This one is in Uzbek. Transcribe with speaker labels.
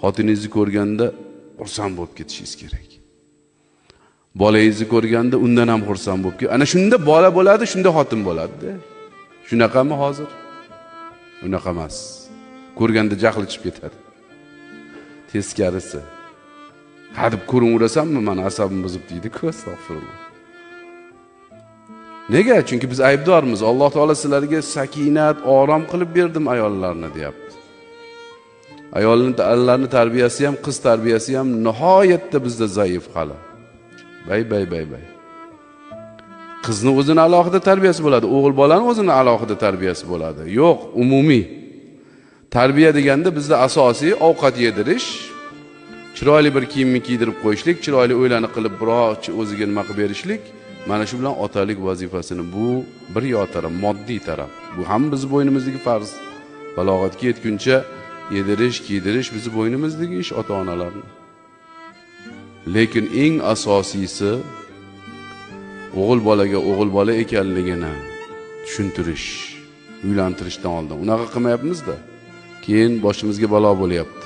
Speaker 1: Xotiningizni ko'rganda xursand bo'lib ketishingiz kerak. Bolangizni ko'rganda undan ham xursand bo'lib ket. Ana shunda bola bo'ladi, shunda xotin bo'ladi-da. Shunaqami hozir? Unaqa emas. Ko'rganda jahli chiqib ketadi. Teskarisi. Ha deb ko'rinaverasanmi, mani asabim buzib deydi-ku, astag'firulloh. Nega? Chunki biz aybdormiz. Alloh taolo sizlarga sakinat, orom qilib berdim ayollarni deyapti. Ayollarning tarbiyasi ham, qiz tarbiyasi ham nihoyatda bizda zaif hali. Bay bay bay bay. Qizni o'zini alohida tarbiyasi bo'ladi, o'g'il bolani o'zini alohida tarbiyasi bo'ladi. Yo'q, umumiy. Tarbiya deganda bizda asosiy ovqat yedirish, chiroyli bir kiyimni kiydirib qo'yishlik, chiroyli o'ylani qilib biroq o'ziga nima qilib berishlik, mana shu bilan otalik vazifasini, bu bir yoq taraf, moddiy taraf. Bu ham bizni bo'ynimizdagi farz. Balog'atga yetguncha yedirish, kiydirish bizni bo'ynimizdagi ish ota-onalarning. Lekin eng asosiysi o'g'il bolaga o'g'il bola ekanligini tushuntirish, uylantirishdan oldin. Unaqa qilmayapmiz-da. Keyin boshimizga balo bo'lyapti.